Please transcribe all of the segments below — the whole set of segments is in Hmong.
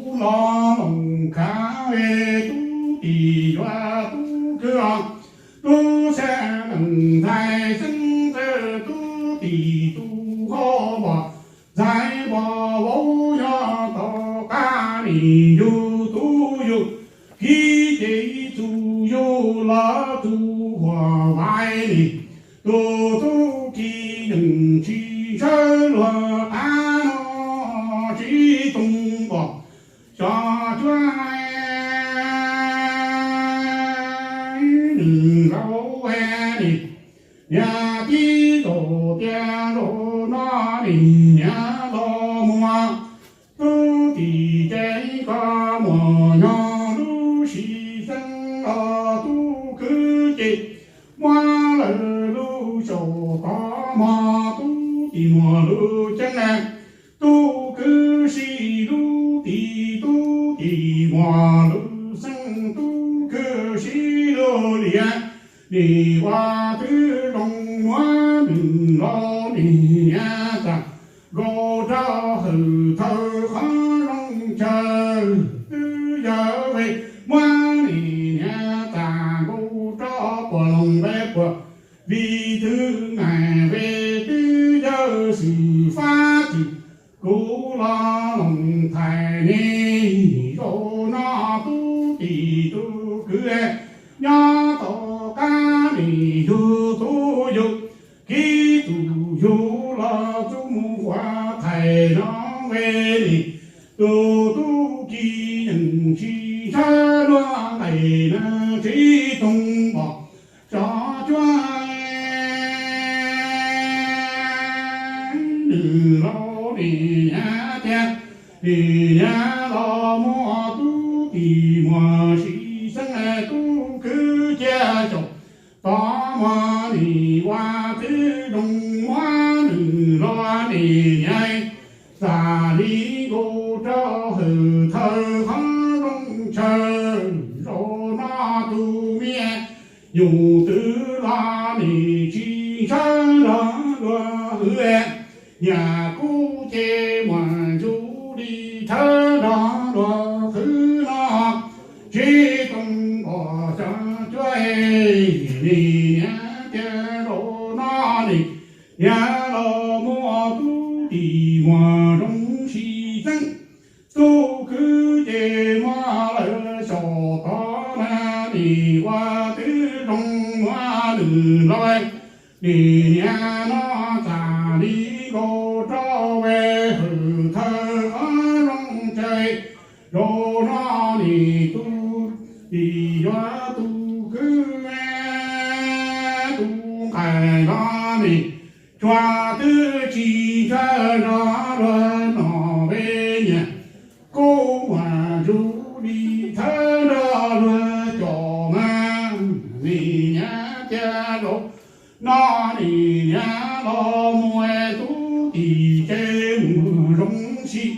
Tub los loos khav ve tub tim yuav tub kwv, tub xeeb neej ntxhais xeeb ntxawg tub tim tub hauv npos, ntxhais npos vauv nyob tom qab nim yug tub yug, kiv ces txuj yug los txuj huam vais nim, tus tub ki yeej tsis ntshaw luag qab no, tsis toog npos xyov cuab nws laus nim. Niag tib zaug tiag zaug no nim niag los muaj tub tim ces koj muaj nyob lub sij xeeb los tub kwv ces muab lawm lub xyaum tod mog, tub tim muaj lub ceeb, tub kwv sib lub tim, tub tim muaj lub xeeb, tub kwv sib lub liam. Nim ua twb zoo muab nws los nim niag txam nkaus rau hawm thawj qhov rooj chaw, twb yog ve muab nim niag txam nkaus rau puas loos ve puas, vim twg ngaim ve twb yog xwm fab txwm, kuv los loos thaiv ne. Zaum no tub tim tub kwv nyob tom qab nim yug tub yug, kiv txuj yug los txuj mus huam thaiv no ve nim, tus tub ki yeej tsis ntshaw luag nqaim na, tsis toog npos xyov cuab nws laus nim niag tiag, nim niag los muaj tub tim muaj sij xeeb tub kwv cia xyaum tod mog, nim ua twb zoo muab nws los nim niag txam li nkaus rau hawm thawj qhov rooj chaw. Zaum no tus me nyuam twm los nim tsis ntshaw nrog luag hwv, niag kub ces muaj ntsuj li thawb nrog luag hwv no, tsis toog npos xyov cuab nim niag tiag, zaum no nim niag los muaj tub tim muaj zoo sij xeeb, tub kwv ces muab lawm xyaum tod na, nim ua twb zoo muab nws los nim niag no txam li nkaus rau ve hawm thawj qhov rooj chaw. Zaum no nim tub tim yuav tub kwv, tub nqaim los nim tsuas twb tsis ntshaw nrog luag nom ve niag kub muaj ntsuj li thawb nrog luag cov mas, nim niag tiag, zaum no nim niag los muaj tub tim ces muaj zoo sij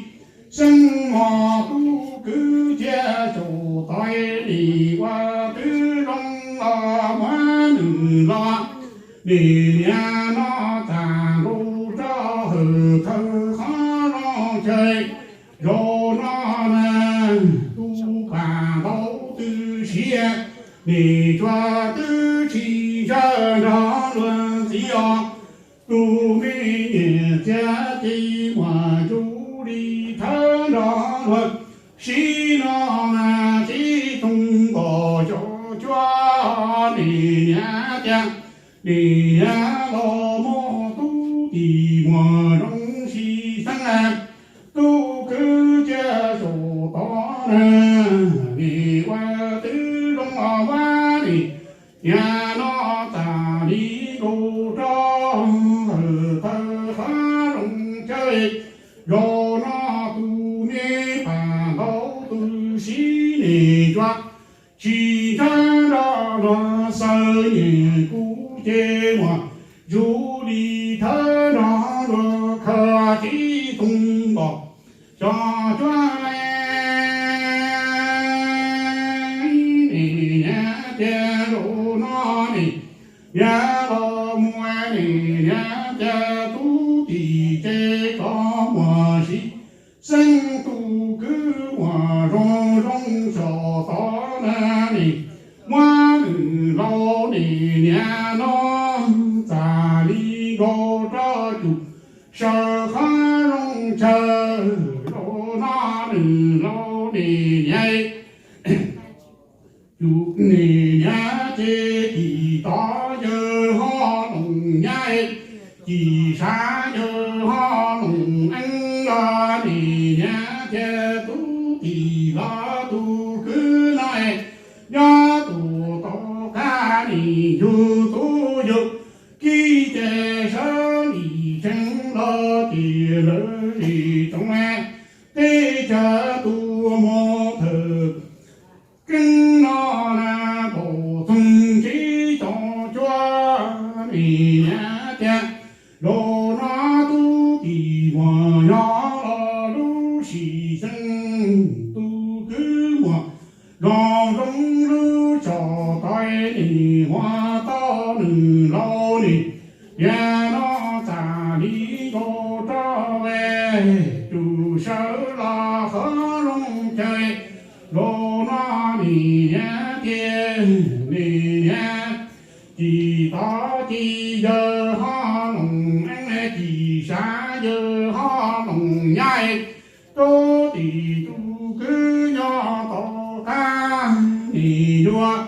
xeeb mog, tub kwv cia xyaum tod, nim ua twb zoo los muab nws los nim niag no txam nkaus rau hawm thawj qhov rooj chaw. Zaum no na tub pam ntaub tw siab, nim tsuas twb tsis ntshaw nrog luag ntxiv os. Tus me nyuam txiag ces muaj ntsuj li thawb nrog luag sib no mas, tsis toog npos xyov cuab nim niag tiag, nim niag los muaj tub tim muaj zoo sij xeeb na, tub kwv cia xyaum tod na, nim ua twb zoo los muab nim niag no txam li nkaus rau hawm thawj qhov rooj chaw. Zaum no tus me pam ntaub tw siab, nim tsuas tsis ntshaw nrog luag xaws, nim kuv ces muaj ntsuj li thawb nrog luag khaws, tsis toog npos xyov cuab nim niag tiag, zaum no nim niag los muaj nim niag tiag, tub tim ces koj muaj sij xeeb, tub kwv muag zoo zoo xyov tod na nim, muab nws laus nim niam no txam li nkaus rau cus saw qhov zoo chaw, zaum no nws laus nim niam, cus nim niam ces tim tod yawg ho loos nyab, tim sav yawg ho loos eeb los nim niam tias tub tim los tus kwv no nyob tus tom qab nim yug tub yug kiv ces sawv lim tseeb los ces lawv zim tsoom teb chaws tus muag thawm keeb no na, npaum txoog tsib caug cuaj nim niam tias, zaum no tub tim muag nyob los lub sim xeeb tus kwv muag zoo zoo lub tsom tau nim muag tau nws laus nim niam no txam li nkaus rau cus saw los qhov zoo chaw, zaum no nim niam tias nim niam tim tod ces yawg ho loos eeb, tim sav yawg ho loos nyab, tub tim tus kwv nyob tom qab nim yuav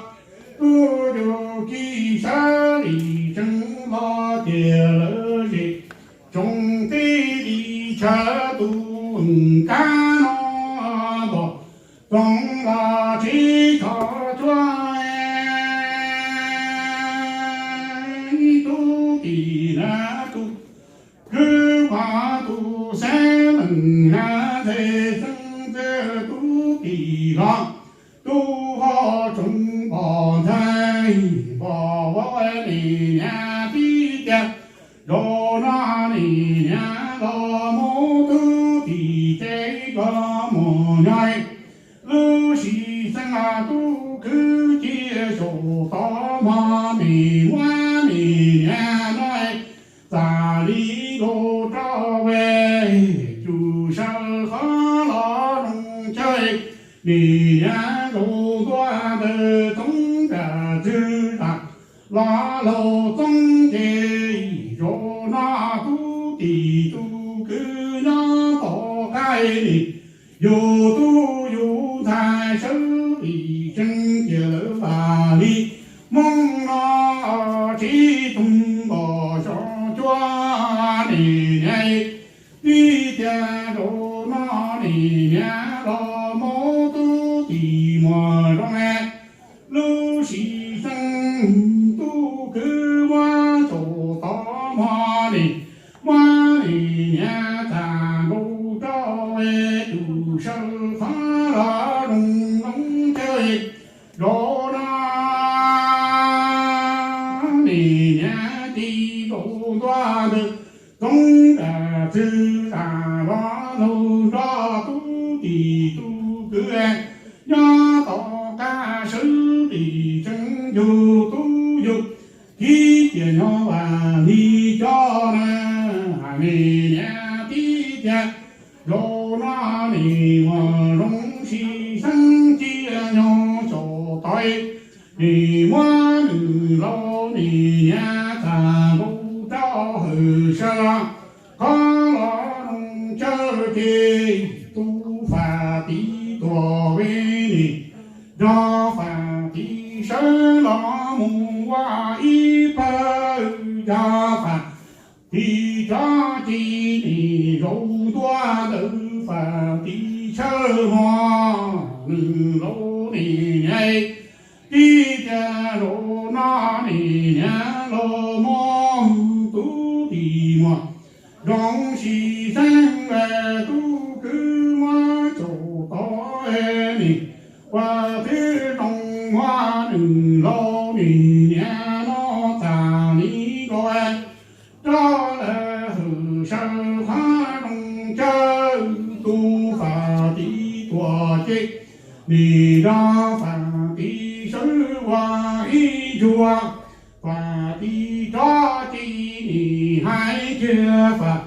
tub yug kiv sawv lim tseeb los ces lawv zim tsoom teb li chaw tus kab no npaum txoog los tsib caug cuaj tub tim na tus kwv muag tus xeeb meem na ntxhe xeeb ntxwg tub tim los tub ho tsoov pom ntxhais pom vauv nim niam tib tias, zaum no nim niam los mus tub tim ces koj mus nyob lub sim xeeb tub kwv cia xyaum tod mog nim muab nim niam no txam li nkaus rau cus saw qhov los zoo chaw, nim niam zaum ntua ntawm txoov zam txwg zam los laug txoob ces zaum no tub tim tus kwv nyob tom qab nim yug tub yug ntxhais sawv lim tseeb ces lawv vam li Hmoob no tsib tug nkaus xyoo cuaj nim niam tib tias zaum no nim niam los mus tub tim muag zoo lub sim xeeb tub kwv muab xyaum tod mog nim muab nim niam txam nkaus rau cus saw qhov los zoo zoo chaw, zaum no nim niam cia zaum ntua ntawm txoov zam txwg zam los nug nrog tub tim tus kwv nyob tom qab sawv lim tseeb yug tub yug kiv cia nyob vam li cov na, nim niam tib tias zaum no nim muag zoo sim xeeb cia nyob xyaum tod, nim muab nws laus nim niam txam nkaus rau hawm saw qhov los zoo chaw ces tub fam tib tuam ve nim nrog fam tib sawv los mus ua ib pawg, yog fam tib rov ci nim zaum ntua ntawm fam tib chaw mog nws laus nim niam tib tias zaum no nim niam los mus tub tim muag zoo sim xeeb tub kwv muab xyaum tod nim ua twb zoo muab nws laus nim niam no txam li nkaus rau lawv hawm saw qhov zoo chaw, tub fam tib tuam ces nim nrog fam tib sawv ua ib ntsuag, fam tib rov ci nim hais kiag fam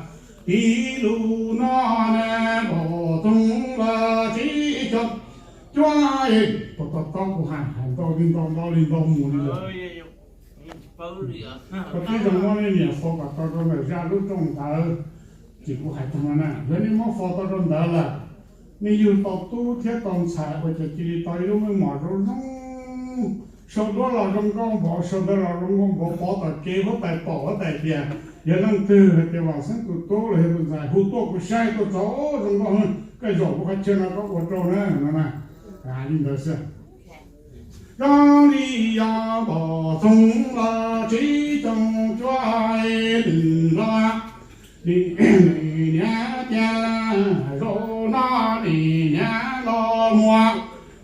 tib lus no na, npaum txoov los tsib cov cuab, tos tos tos kuv hais, hais ntau li ntau ntau li ntau mus li lawm. Koj twb zoo muab nej niam faus kom tau rau ntawm zaj lub rooj ntawd, ces kuv hais tag no na, yog nej muab faus tau rau ntawd lawm, nej yug tau tub thiab tau ntxhais ua cas cia li tau ib lub meej mom zoo zoo, sau duab los zoo nkauj npaum, sau ntawv los zoo nkauj npaum, pov tom kev huab tais pom huab tais tias yog leej twg hais tias Vam Xeeb tus tub los yog tus ntxhais hu tuaj kuv saib tuaj txog zoo nkauj, koj zaum lub qhov chaw no koj ua rau na no na, li ntawd xwb. Zoo li yog npom txoog los tsib caug cuaj nws los, nim niam tias zaum no nim niam los muag,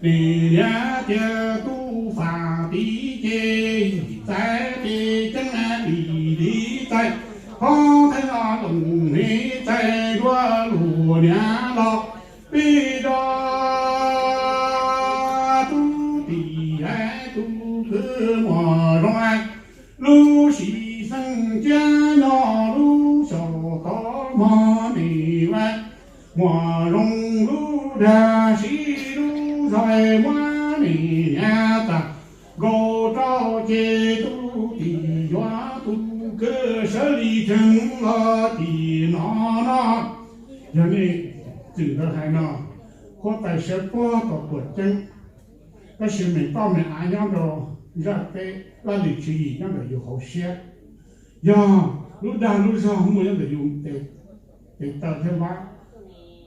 nim niam tias tub fam tiv ces txais peb ceeb li li txais, qhov theej los loos li txais duab lus niam los pib rau tub tis hais tub kwv muag zoo, lub sim xeeb cia nyob lub xyoo tod mog nim muag zoo lub dag sib lub zog muab nim niam txais nkaus rau ces tub tis yuav tub kwv sawv li tseeb los tim no no. Yog nej txwm ntawd hais no, huab tais sawv puag tom tuam ceeb, tab sis meem toj meem av nyob rau zaj teb, laj lim tswv yim nyob ntawm yus hauv siab. Yog lub dag lub zog muaj nyob ntawm yus tes taw thiab npab,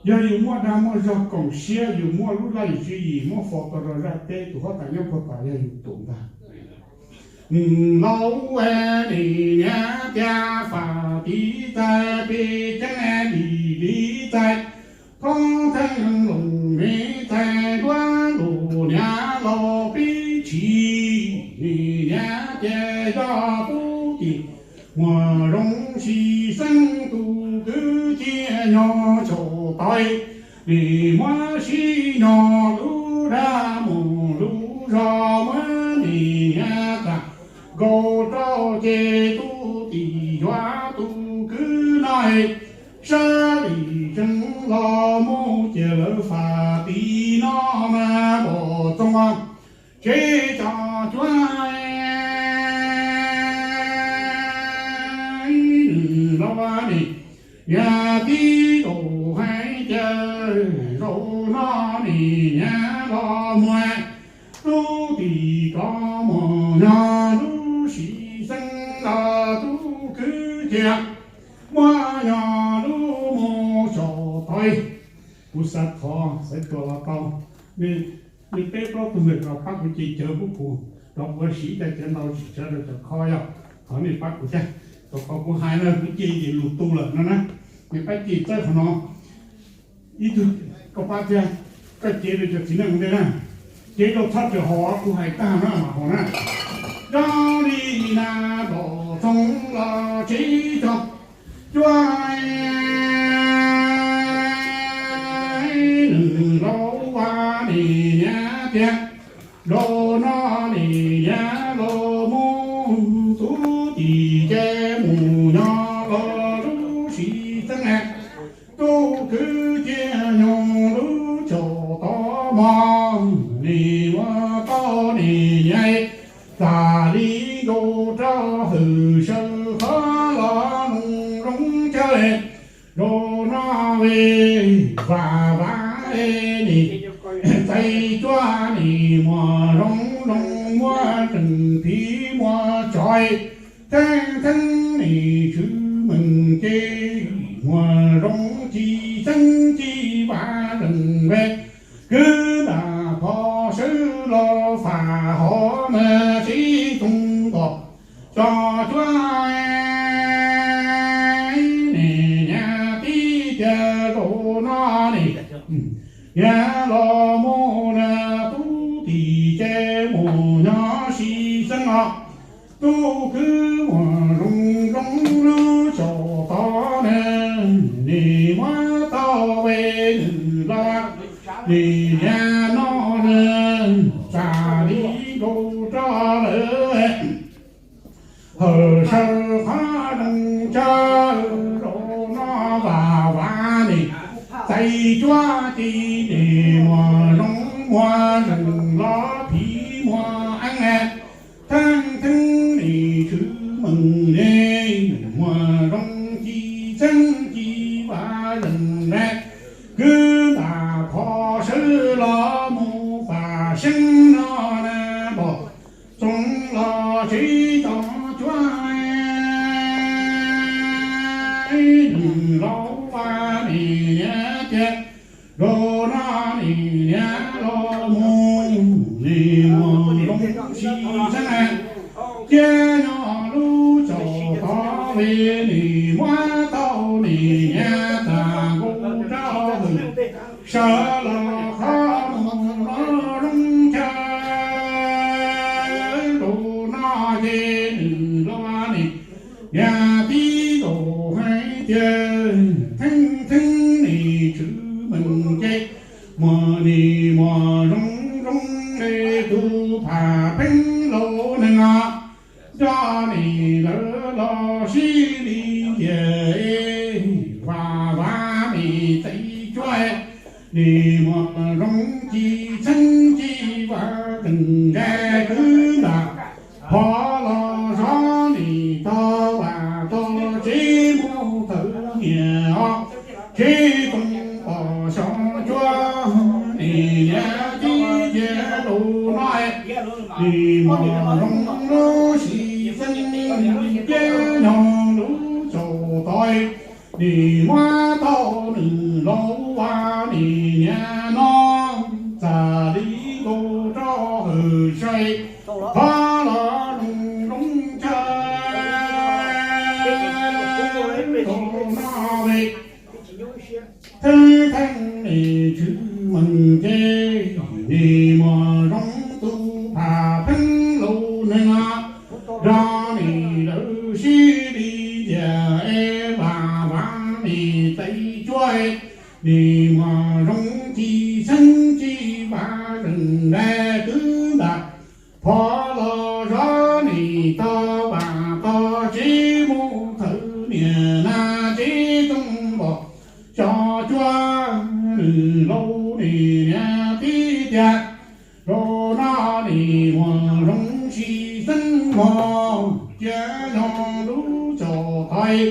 yog yus muaj dag muaj zog koom siab, yus muaj lub laj lim tswv yim muab faus tau rau zaj teb, tus huab tais nyob puag tom yog yus tus ntag. Laus nim niam tias fam tiv txais peb ceeb li li txais, thoob theej loos li txais duab lus niam los pib tshis, nim niam tias yog tub tis muag zoo sim xeeb tus kwv cia nyob xyaum tod, nim muab sib nyob lub dag mus lub zog muab nim niam txais nkaus rau ces tub tis yuav tub kwv no, sawv li tseeb los mus ces lawv fam tiv no mas npom txoog tsib caug cuaj nws los nim niam tib zaug hais tias zaum no nim niam los muag, tub tis kov mus nyob lub sim xeeb los tub kwv cia muab nyob lub mus xyaum tod. Kuv xav thov xaiv tuas los tau, nej peb plaub tug ntawm ko pab kuv ce cawv pub kuv, rau kuv siv cov cawv ntau tsis tsawg rau cov khob yog, thov nej pab kuv thiab. Rau qhov kuv hais no kuv ce ces lus tu lawm no na. Nej pab ce txawb qhov no, ib tug koj pab thiab, koj cev rau cov txiv neej ua ntej na, cev rau txhob raws hauv kuv hais tag no mam haus na. Zoo li na, npom txoog los tsib caug cuaj nws laus nim niam tias zaum no nim niam los mus, tub tis ces mus nyob los lub sim xeeb, tub kwv cia nyob lub xyaum tod mog, nim muab tau nim niam txais li nkaus rau hwm sawv qhov los zoo zoo tsawg, zaum no vim vam vam nim txais cuaj nim muag zoo zoo muab tseem thiv muag tsov, theej theej nim tshwm meem ces muag zoo ci xeeb ci vam zeem ve, kwv ntam phom sawv los fam hov mas sib txoog ntom xyaum cuaj nim niam tib tias zaum no nim niam los mus na, tub tis ces mus nyob sim xeeb os, tub kwv muag zoo zoo lub xyaum tod na, nim muab tau ve nws los nim niam no na, txais li nkaus rau lawv hwm sawv qhov zoo tsawg, zaum no vam vam nim txais cuaj ci nim muag muag zeeg los phim muag eeb, theej theeb nim tshwm meem ne, muag zoo ci txheeb ci vaj zeeg ne, kwv ntam phom sawv los mus fam seeb no na, npom txoov los tsev tso cuab. Nws laus ua nim niam tias, zaum no nim niam los mus, nim muag zoo sib xeeb, cia nyob lub tsaus tod li, nim muab tau nim niam tas nkaus rau hwm, sawv los qhov mus los zoo chaw. Zaum no ces nws los nim niam tib zaug hais tias, theej theeb nim tshwm meem ces, muag nim muag zoo zoo li tus pham pheej laus neeg no, nrog nim lawv los sib li ntxias, vam vam nim txais cuab, nim muag zoo ci txheeb ci vaj zeeg nqaij kwv ntam phom los zov nim tog vam tog tsev mus thawm niam os, tsev too pom xyov cuab. Nim niam tib cia lus no, nim muag zoo lub sib xeeb, cia nyob lub tsaus tod, nim muab tau nws laus ua nim niam no, txam li nkaus rau hawm sai, qhov los zoo zoo chaw. Zaum no li, theej theeb nim tshwm meem ces, nim muag zoo tus pham pheej laus neeg no, nrog nim lawv sib li ntxias, vam vam nim txais cuab, nim muag zoo ci txheeb ci vaj zeeg nqaij kwv ntam phom los zov nim tog vam tog tsev mus thawm niam na, tsev too pom xyov cuab. Nws laus nim niam tib tias, zaum no nim muag zoo sib xeeb mog, cia nyob lub tsaus tod,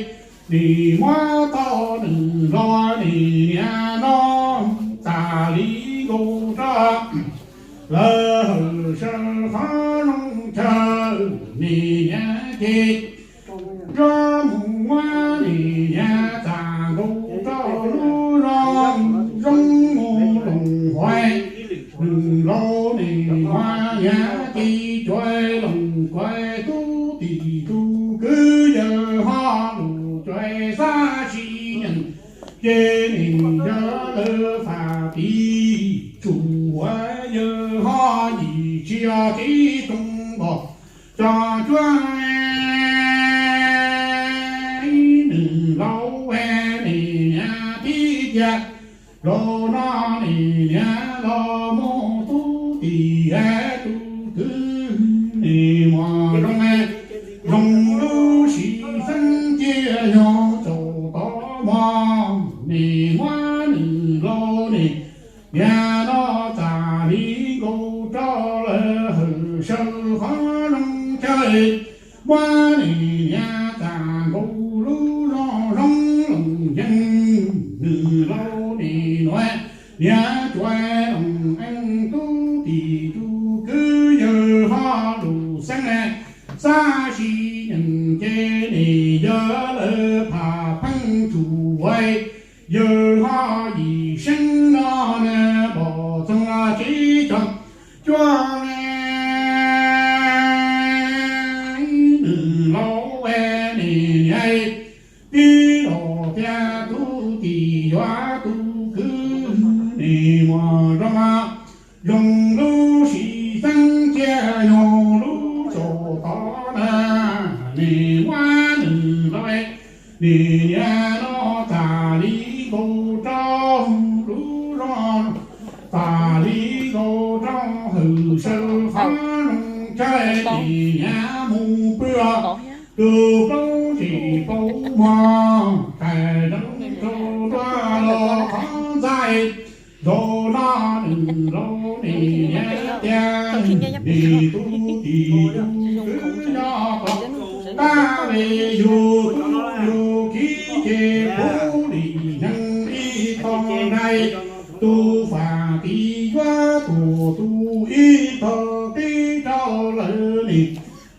nim muab tau nws los nim niam no, txam li nkaus rau lawv hawm saw qhov zoo chaw. Nim niam ces zov mus muab nim niam txam nkaus rau lub zos zoo mus loos huav. Nws laus nim muag niam ces cuav loos kuav tub tim tus kwv yawg ho lus cuav xab sis nyeem ces nim yog lawv fam tiv tsum huav yawg ho yim tsis yog tib too npaum tso cuab. Nws laus nim niam tib cia, zaum no nim niam los mus tub tim tus kwv, nim muag zoo zoo lub sib xeeb cia nyob tsaus tod mog, nim muab nws laus nim niam no txam li nkaus rau lawv hawm saw qhov zoo chaw. Muab nim niam txam nkaus lub zos zoo loos yees, nws laus nim nuav niam cuav loos eeb tub tim tus kwv yawg ho lus xeeb xab sis nyeem ces nim yog lawv pham pheej tsum huav yawg ho yim seeb no na, npaum txoov tsev tso cuab. Nws laus nim niam tib los thiab tub tim yuav tus kwv, nim muag zoo zoo lub sib xeeb cia nyob lub tsaus tod na, nim muab nws laus nim niam no txam li nkaus rau lub zos, txam li nkaus rau hawm saw qhov zoo chaw. Nim niam mus pw tus plaub zim paus mog, qais zoo rau dua los qhov ntxhais, zaum no nws Laus nim niam tias nim tub tim tub kwv nyob tod, tab li yus tub yus kiv ces puv lim neeg ib tog nraim, tus fam tiv yuav tuag tus ib tog teb rau lawm nim.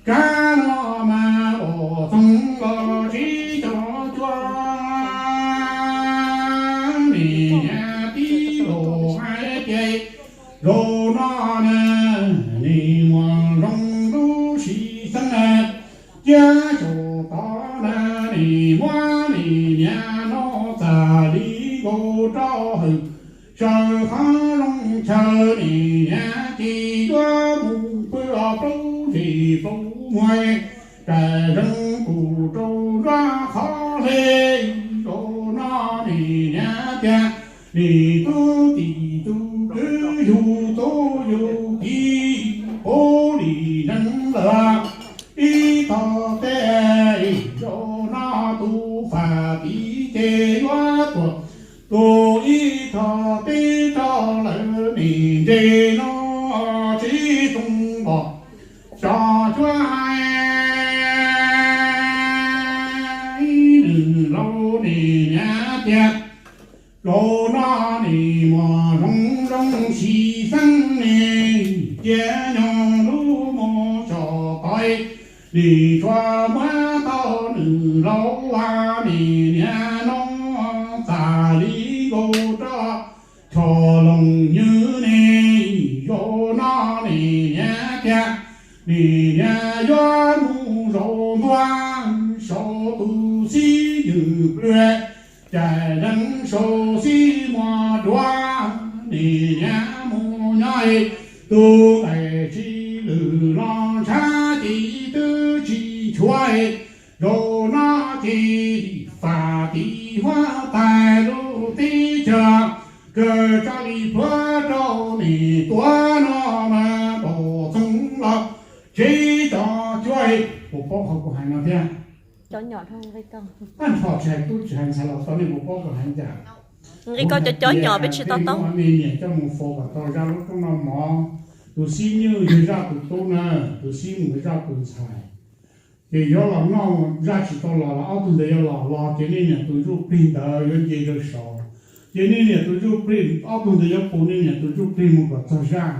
Kab no mas pom txoog los tsib caug cuaj, nim niam tib los hais tias zaum no na nim muaj zoo lub sim xeeb na, cia xyov tod na nim muab nim niam no txam li nkaus rau hawm saw qhov zoo chaw nim niam ces yuav mus pw plaub zes plaub muag, rais zeeg tus rau nruab qhov hle. Zaum no nim niam tias nim tub tim tub kwv yus tub yus kiv puv lim neeg lawm ib tog teb. Zaum no tus fam tiv ces yuav tuag tus ib tog teb rau lawm nim ntse no tsib tug npos xyov cuab nws laus nim niam tias zaum no nim muaj zoo zoo sim xeeb ne, cia nyob lub mos tso tod nim tsuas muab tau nws laus nim niam no txam li nkaus rau choj loos nywj ne. Zaum no nim niam tias nim niam yuav mus zaum ntua saum tus xib nywj plua, rais zeeg saum xib muag duav, nim niam mus nyob tus nqaij tsis lwj los ntshav ces twb tsis nchuav. Zaum no ces fam tiv huab tais lub teb chaws kawg tsa li pluav rau nim tuav no mas pom txoog los tsib caug cuaj. Puas paub qhov kuv hais no thiab? Tag nrho tsis hais tub tsis hais ntxhais los tau, nej puas paub kuv hais cas? Nqi koj cov cov nyom peb tsis tau taub. Nej niam coj mus faus kom tau zaj lub roob noj mov. Tus xib nywj yog zaj tus tub na, tus xib mus zaj tus ntxhais. Ces yuav los noj zaj tsis tau los los ob tug ntawd yuav los los ces nej niam tus ntsuj plig ntawd yuav nce rau saud. Ces nej niam tus ntsuj plig ob tug ntawd yuav pus nej niam tus ntsuj plig mus kom txog zaj.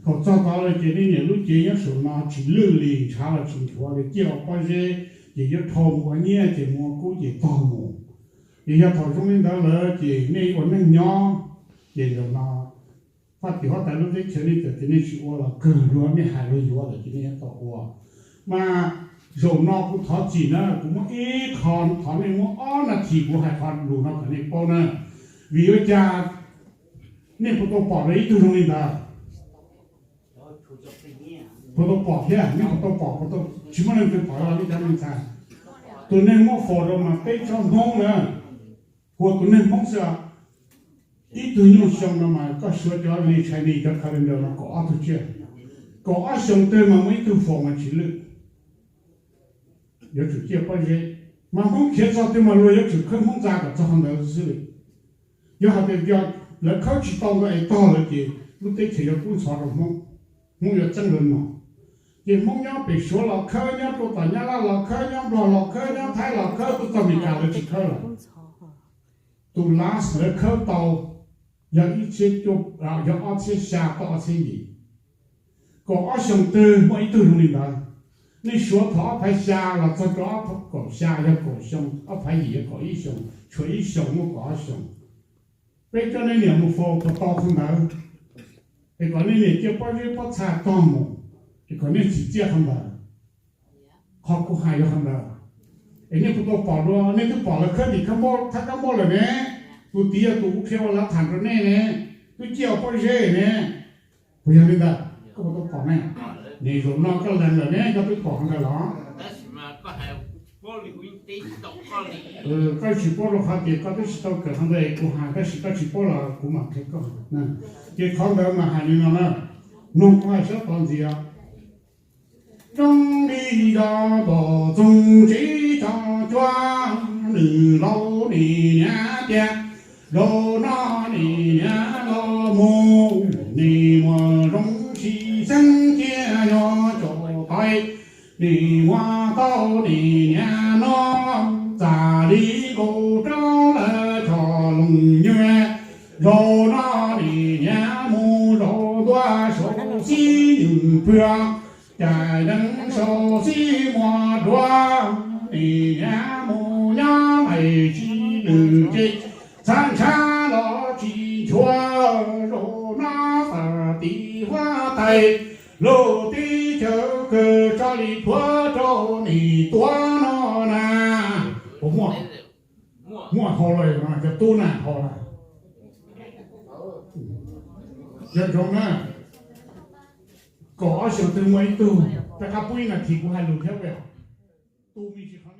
Thaum txog tod lawm ces nej niam lub cev nyob saum no tsis lwj li, ntshav los tsis nchuav li, ciaj ua pob zeb, ces yuav dhau mus ua nyiaj ces mus ua kub ces tog mus. Ces yog thaum zoo li ntawd lawm ces nej ua neej nyob, ces zaum no fam tiv huab tais lub teb chaws nej txawm tias nej tsis ua los kawg, luag nej hais luag yuav lawm ces nej yuav tau ua. Mas zaum no kuv thov txim na, kuv muab ib qho, thov nej muab ob nas this kuv hais qhov lus no kom nej paub na. Vim ua cas nej puas tau pom dua ib tug zoo li ntawd? Puas tau pom thiab? Nej puas tau pom? Puas tau? Tsis muaj leej twg pom los nej cov me ntxhais. Tus neeg muab faus rau mas peb tsob Hmoob na, hu ua tus neeg Hmoob xwb. Ib tug nyuj xyoo no mas koj suav cov li Chinese cov calendar mas kaum ob tug tsiaj, kaum ob xyoo twg mas muaj ib tug faus mas tsis lwj. Yuav tsum ciaj pob zeb, mas Hmoob khiav txog twg mas luag yuav tsum khawb Hmoob ntxa kom txog qhov ntawd xwb li. Yog hais tias lawv khawb tsis tau ntawd es tog lawm ces lub teb chaws yuav kub ntxhov rau Hmoob, Hmoob yuav txeeb lawv nom. Ces Hmoob nyob pem Suav los khawb, nyob rau tom Nyab Laj los khawb, nyob Nplog los khawb, nyob Thaib los khawb, tuaj txog Meskas lawv tsis khawb lawm. Tus last lawv khawb tau yog ib txhiab, yog ob txhiab xya txog ob txhiab yim. Kaum ob xyoo twg muaj ib tug zoo li ntawd. Nej suav thaum ob phav xya los txog rau ob phav kaum xya yog kaum xyoo, ob phav yim yog kaum ib xyoos, tshuav ib xyoos muaj kaum ob xyoos. Peb coj nej niam mus faus puas tau qhov ntawd? Es kom nej niam ciaj pob zeb pob txha tog mus, es kom nej txiv ciaj qhov ntawd. Qhov kuv hais yog qhov ntawd. Es nej puas tau pom dua? Nej twb pom lawv khawb tim Kab Npauj, thab Kab Npauj lawm ne. Tus tid yog tus kuv qhia ua lav tham rau nej ne, twb ciaj pob zeb ne. Puas yog li ntawd? Koj puas tau pom ne? Nim zaum no koj lees lawm ne, koj twb pom qhov ntawd los? Koj tsis paub rau qhov tias koj twb tsis tau kawm qhov ntawd es kuv hais, tab sis koj tsis paub los kuv mam qhia koj. Ces qhov ntawd mas hais li no na, mloog kuv hais sab tod ntxiv. Roob li zos pom txoog tsib caug cuaj, nws laus nim niam tias zaum no nim niam los mus Nim muaj zoo sib xeeb cia nyob tso tais, nim muaj tau nim niam no, txam li nkaus rau lawv choj loos nyuag. Zaum no nim niam mus zaum ntua saum xib nws pwg, cas deev saum xib muag duav, nim niam mus nyob mais tsis nws ces txhab ntshav los tsis nchuav. Zaum no txam tim huab tais, lub teb chaws kawg tso li thuav rau nim tuav no na. Puas muaj? Muaj hau lawm no, cov tub na, hau lawm. Nco ntsoov na, kaum ob xyoos twg muaj ib tug, rov qab pub ib nas this kuv hais lus thiab. Tus me ntsis qhov